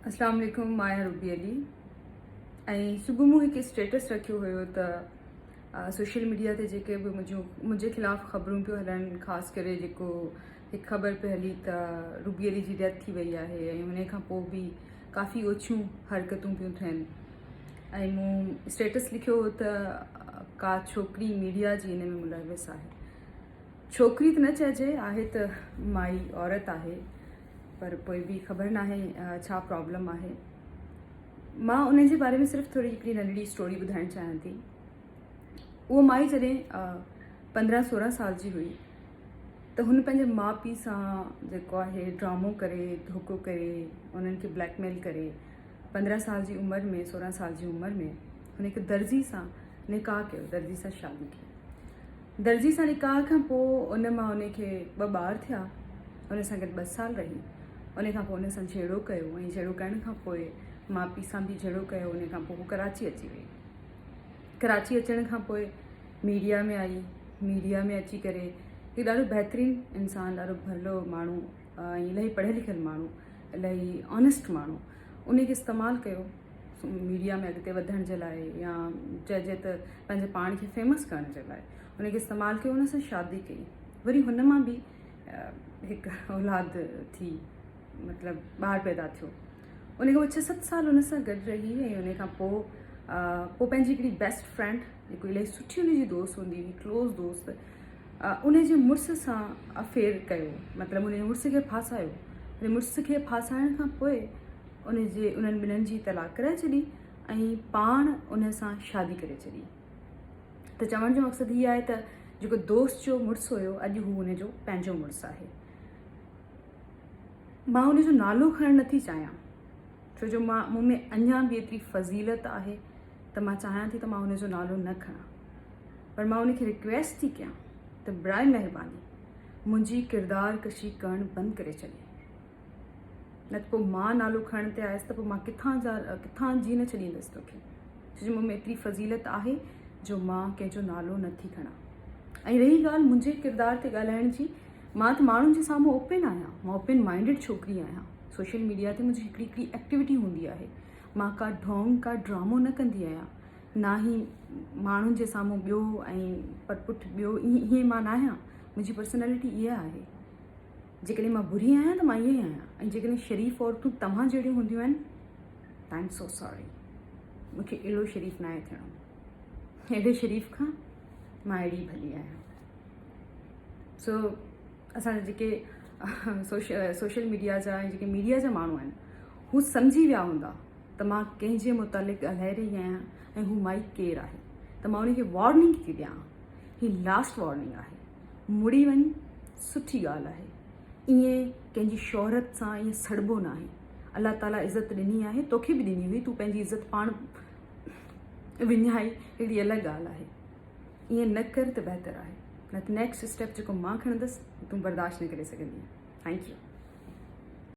اسلام عليڪم مان آهيان روبي علي ۽ صبح مون هڪ اسٽيٽس رکيو هيو ته سوشل ميڊيا تي جيڪي به منهنجون منهنجي خلاف خبرون پيون هلن خاص ڪري جيڪو هڪ خبر پئي هلي ته روبي علي جي ڊيٿ ٿي وئي آهي ۽ ان کان پوء به ڪافي اوڇيون حرڪتون پيون ٿين ۽ مون اسٽيٽس لکيو هو ته ڪا ڇوڪري ميڊيا جي ان ۾ ملوث آهي ڇوڪري ته نه چئجي آهي ته مائي عورت آهي پر پوء به خبر ناهي ڇا پرابلم آهي مان ان جي باري ۾ صرف ٿوري هڪڙي ننڍڙي اسٽوري ٻڌائڻ چاهيان ٿي اهو مائي جڏهن 15 16 سال جي هئي ته هن پنهنجي ماء پيء سان جيڪو آهي ڊرامو ڪري ڌوڪو ڪري انهن کي بليڪ ميل ڪري 15 سال جي عمر ۾ 16 سال جي عمر ۾ هن هڪ درزي سان نڪاح ڪيو درزي سان شادي ڪئي درزي سان نڪاح کان پوء ان مان ان کي ٻه ٻار ٿيا. ان سان گڏ ٻه سال رهي. ان کان پوء ان سان جهيڙو ڪيو ۽ جهيڙو ڪرڻ کان پوء ماء پيء سان به جهيڙو ڪيو. ان کان پوء هو ڪراچي اچي وئي. ڪراچي اچڻ کان پوء ميڊيا ۾ آئي. ميڊيا ۾ اچي ڪري هڪ ڏاڍو بهترين انسان، ڏاڍو ڀلو ماڻهو ۽ الاهي پڙهيل لکيل ماڻهو، الاهي آنيسٽ ماڻهو ان کي استعمال ڪيو. ميڊيا ۾ اڳتي وڌڻ جي لاء يا چئجي ته پنهنجي پاڻ کي فيمس ڪرڻ جي لاء ان کي استعمال ڪيو ان سان شادي ڪئي وري هن مان به هڪ اولاد ٿي مطلب ٻار پيدا ٿيو ان کان پوء ڇهه ست سال ان سان گڏ رهي ۽ ان کان پوء پوء پنهنجي هڪڙي بيسٽ فرينڊ جيڪو الاهي سٺي ان جي دوست هوندي هئي ڪلوز دوست ان جي مڙس سان افيئر ڪيو مطلب ان جي مڙس کي ڦاسايو ان مڙس کي ڦاسائڻ کان پوء ان جي انهن ٻنهن جي طلاق ڪرائي ڇڏي ۽ پاڻ ان سان شادي ڪري ڇڏي ته چوڻ جو مقصد هي آهي ته جيڪو دوست جو مڙس هيو اڄ هو ان جو پنهنجو مڙس آهي مان ان جو نالو کڻڻ نٿي چاهيان ڇو جو مان مون ۾ اڃا به ايتري فضيلت آهي ته مان چاهيان ٿي ته مان ان جو نالو نه کڻان پر مان ان کي رڪويسٽ ٿي ڪيان ته برائي مهرباني منهنجي ڪردار ڪشي ڪرڻ بند ڪري ڇڏي نه ته پوء مان نالو کڻڻ تي آيس ته پوء مان ڪٿان جا ڪٿان جي نه ڇڏيندس توکي ڇو جو مون ۾ ايتري فضيلت آهي جو مان ڪنهن جو نالو نه ٿي کڻان ۽ رهي ڳالهه منهنجي ڪردار تي ڳالهائڻ جي مان ته ماڻهن جي سامهون اوپن آهيان مان اوپن مائنڊيڊ ڇوڪري آهيان سوشل ميڊيا تي منهنجي هڪڙي هڪڙي ايڪٽيوٽي هوندي آهي مان ڪا ڍونگ ڪا ڊرامو نه ڪندي آهيان نه ئي ماڻهن جي سامهون ٻيو ۽ پرپٺ ٻيو ائين مان نه آهيان منهنجي پرسنالٽي اها آهي جيڪڏهن مان بري آهيان ته مان ائين ئي آهيان ۽ جيڪڏهن شريف عورتون توهان جهڙيون هونديون آهن ته I am so ساري مون کي اهڙو شريف ناهي ٿيڻو اهڙي شريف کان مان اهڙي ڀلي آهيان سو اسان جا جيڪي سوشل ميڊيا جا ۽ جيڪي ميڊيا جا ماڻهو آهن هو سمجهي ويا هوندا ته مان ڪنهن جي متعلق ڳالهائي رهي آهيان ۽ هو مائي ڪير آهي ته مان ان کي وارننگ ٿي ڏيان هي لاسٽ وارننگ آهي مڙي وڃ سٺي ڳالهه آهي. ائين ڪنهن جي شهرت سان ائين سڙبو ناهي. الله تعاليٰ عزت ڏني آهي توکي به ڏني هئي تون پنهنجي عزت پاڻ وڃائي هڪڙي الڳ ڳالهه آهي. ائين نه ڪر ته بهتر آهي نه ته نيڪسٽ اسٽيپ جيڪو مان کڻندس تون برداشت نه ڪري سگهندينء. Thank you.